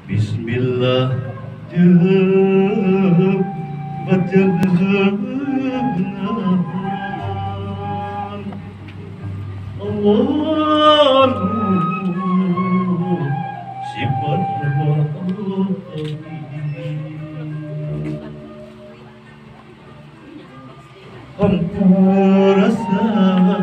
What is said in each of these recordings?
Bismillah jeung bajengan Allah sifat hampura segala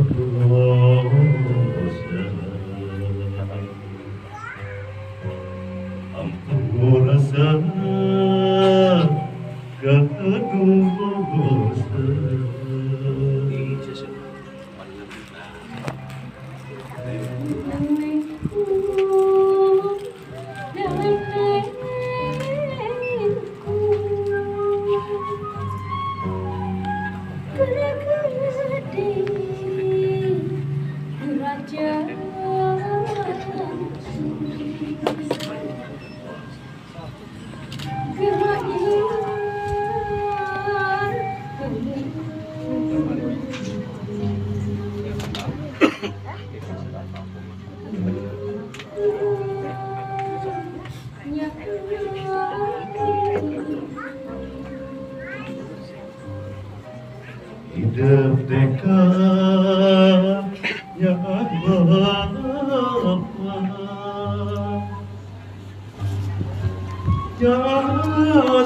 dosa, hampura segala dosa. Hidup dekat ya Bapa, jasih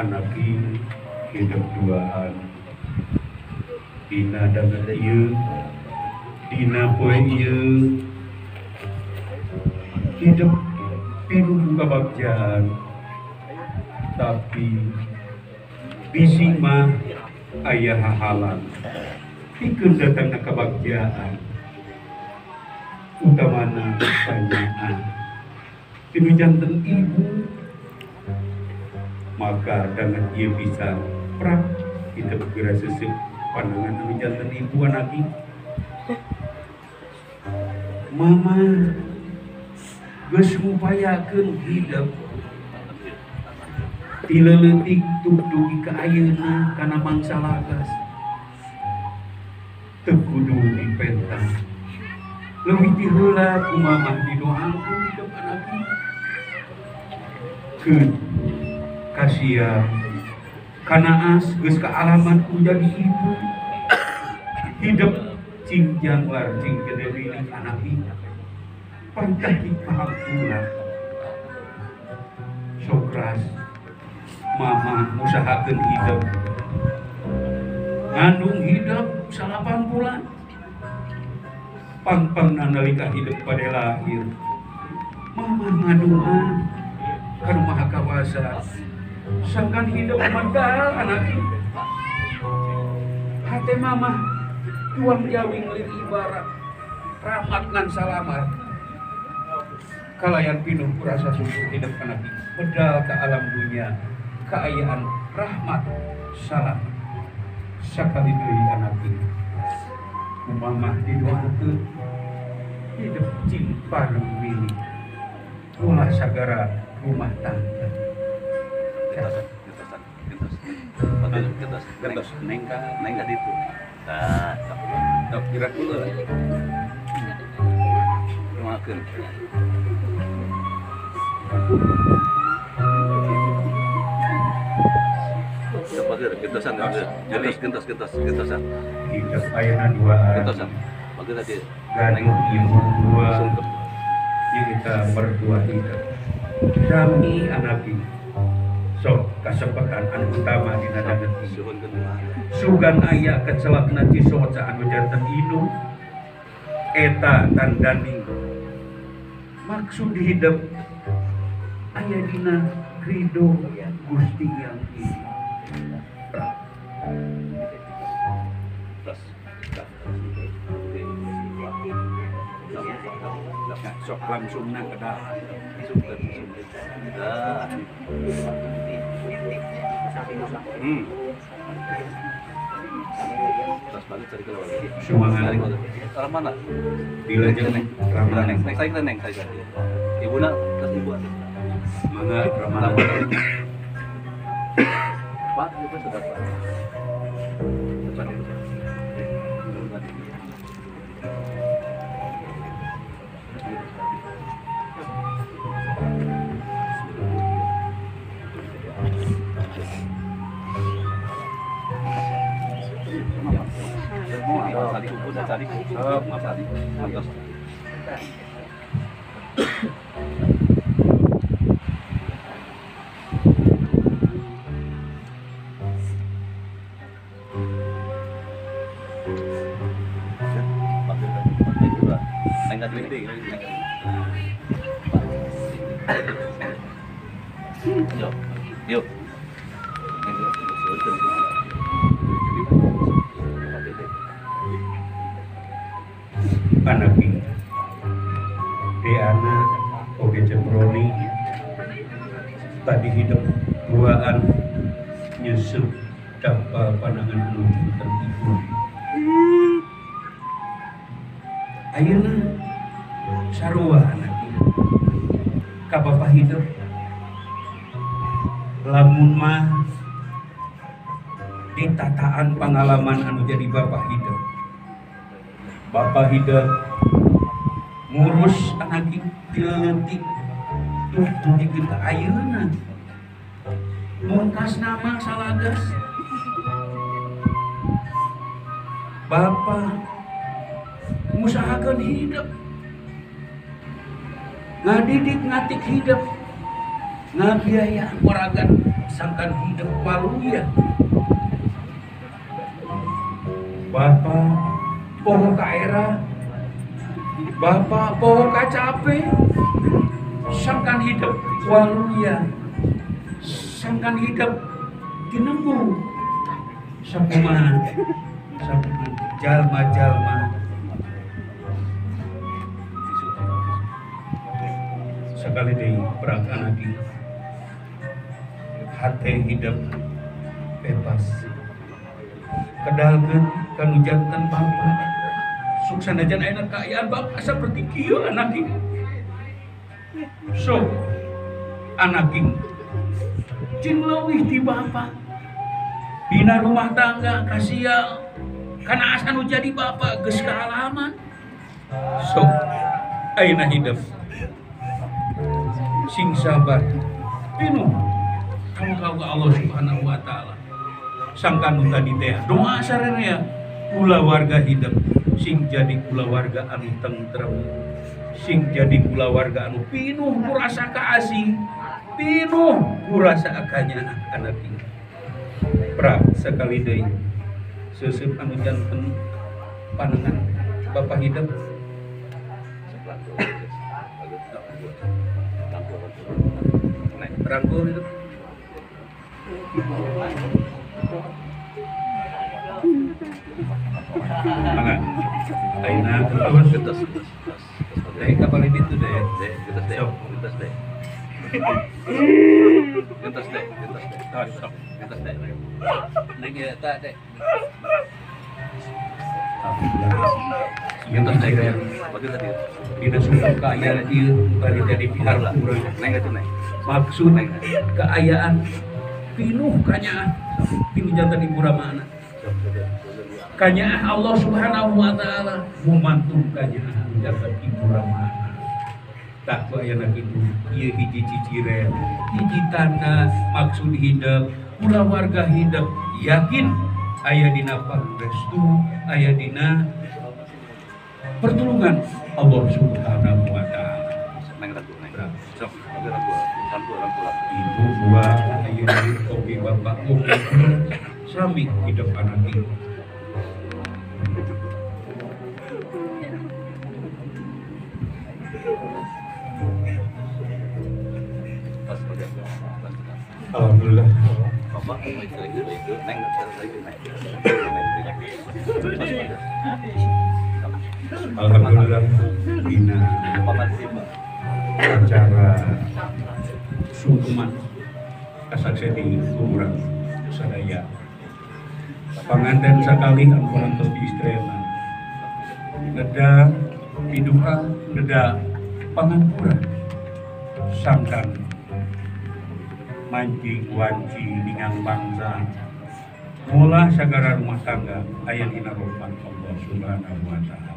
Anaki hidup duaan dina danget ieu dina poe ieu hidup pinuh kabagjaan tapi bisi mah aya hahalan pikeun datangna kabagjaan utamana panyaan tinu janten ibu maka danget ieu bisa prak hidup geura seseup pandangan anu janten ibu anaki mama geus ngupayakeun hidup ti leutik dugi ka ayeuna kana mangsa lagas teu kudu dipenta leuwih ti heula ku mamah didoakeun hidup anaki keun kasihan kana as geus kaalaman ku jadi ibu hidup cing janglar cing gede milik anaki pantah dipahampura sokras mama ngusahakeun hidup ngandung hidup 8 bulan pang-pang nalika hidup pada lahir mama ngadua ka nu Maha Kawasa sangkan hidup medal anaki hate mama tuang jawing lir ibarat rahmat ngan salamat kalayan pinuh kurasa syukur hidup anaki medal ke alam dunia keayaan rahmat salamat sakali deui anaki umamah didoakeun hidup cing pareng milik ulah sagara rumah tangga. Gentos, nengka ditu. Tah, tok gerak dulu. Rumakeun. Sok gentosan, gentos, gentosan. Hidup ayeuna duaan. Gentosan. Bager tadi. Gaduh ibu dua. Kita berdua hidup. Dami anaki. Sok kasempatan anu utama dina danget ieu. Sugan aya kecelakna cisoca anu janten indung eta tandani maksud hidup aya dina ridho Gusti yang ini. Nah, sok langsungna ke dalam. Semangat. Orang mana? Dilajeng Ramana. Neng, saya neng, saya. Ibu nak, terus ibu. Semangat Ramana. Pak, itu sudah Pak. Yuk. Anaki Diana oge Ceproni tadi hidup duaan nyusup tanpa pandangan anu janten ibu. Ayeuna sarua anaki ka bapa hidup lamun mah ditataan pengalaman anu jadi bapa hidup. Bapak hidup ngurus anak dileutik tuh dugikeun ka ayeuna. Mungkas nama salagas. Bapak ngusahakeun hidup. Ngadidik ngatik hidup. Ngabiayaan waragan sangkan hidup waluya. Bapak poho ka era, bapak poho ka cape, sangkan hidup waluya, sangkan hidup tinembu, sakumaha, sakumaha jalma-jalma. Sekali deui perang anaki, hate hidup bebas. Kedalkeun kanu janten bapa. Sok sanajan ayeuna kaayaan bapa saperti kieu anak ieu. Sok anak ieu cing leuwih ti bapa. Dina rumah tangga kasial kana asa nu jadi bapa geus kaalaman. Sok ayeuna hidup sing sabar pinuh tawakal ka Allah Subhanahu wa taala. Sangkan nu tadi teh doa sararea kulawarga hidup sing jadi kulawarga anu tentrem, sing jadi kulawarga anu pinuh ku rasa kaasih, pinuh ku rasa kanyaah anak ieu. Pra sekali deui seuseup anu janten panengan bapa hidup. Rangkul itu. Mangga. Ayeuna terus Gentos. Deh kapal itu deh. Deh, gentos deh. Gentos deh. Gentos deh, gentos deh. Sok. Gentos deh. Neng ya tak deh. Gentos deh. Bagus tadi. Dina sumber kaayaan ieu bari jadi pihak urang. Neng itu neng. Maksud keayaan pinuh kanyaah pinuh jantan ibu ramana. Kanyaah Allah Subhanahu wa taala mumantu kanyaah jantan ibu ramana. Tak ku ayana kitu ieu hiji ciciren, hiji tanda maksud hidup, kulawarga hidup yakin aya dina pangrestu, aya dina pertolongan Allah Subhanahu wa taala. Neng ragu neng. Sok, ragu ragu ragu. Ibu dua ayeuna oge bapak oge sami hidup anak ieu. Alhamdulillah. Bapak itu neng lagi neng. Alhamdulillah dina acara sungkeman kasakse di kuburan sadaya. Panganten sakali anu tos diistrena. Neda piduha, neda pangampura sangkan mancing wanci ningang bangsa mula sagara rumah tangga aya dina rahmat Allah Subhanahu wa taala.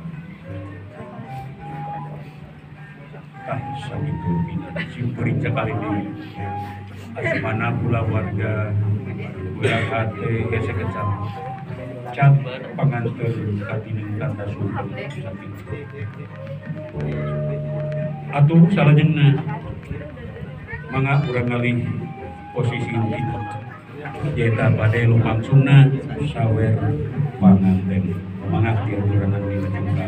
Tah sakitu simkuring sakali deui asmana pula warga urang hate hese kecap cap panganteur katining tanda sungkem sakitu. Atuh salajengna mangga urang ngalih posisi inti nyaeta bade lumangsungna sawer panganten. Mangga diaturanan wilujeng ka.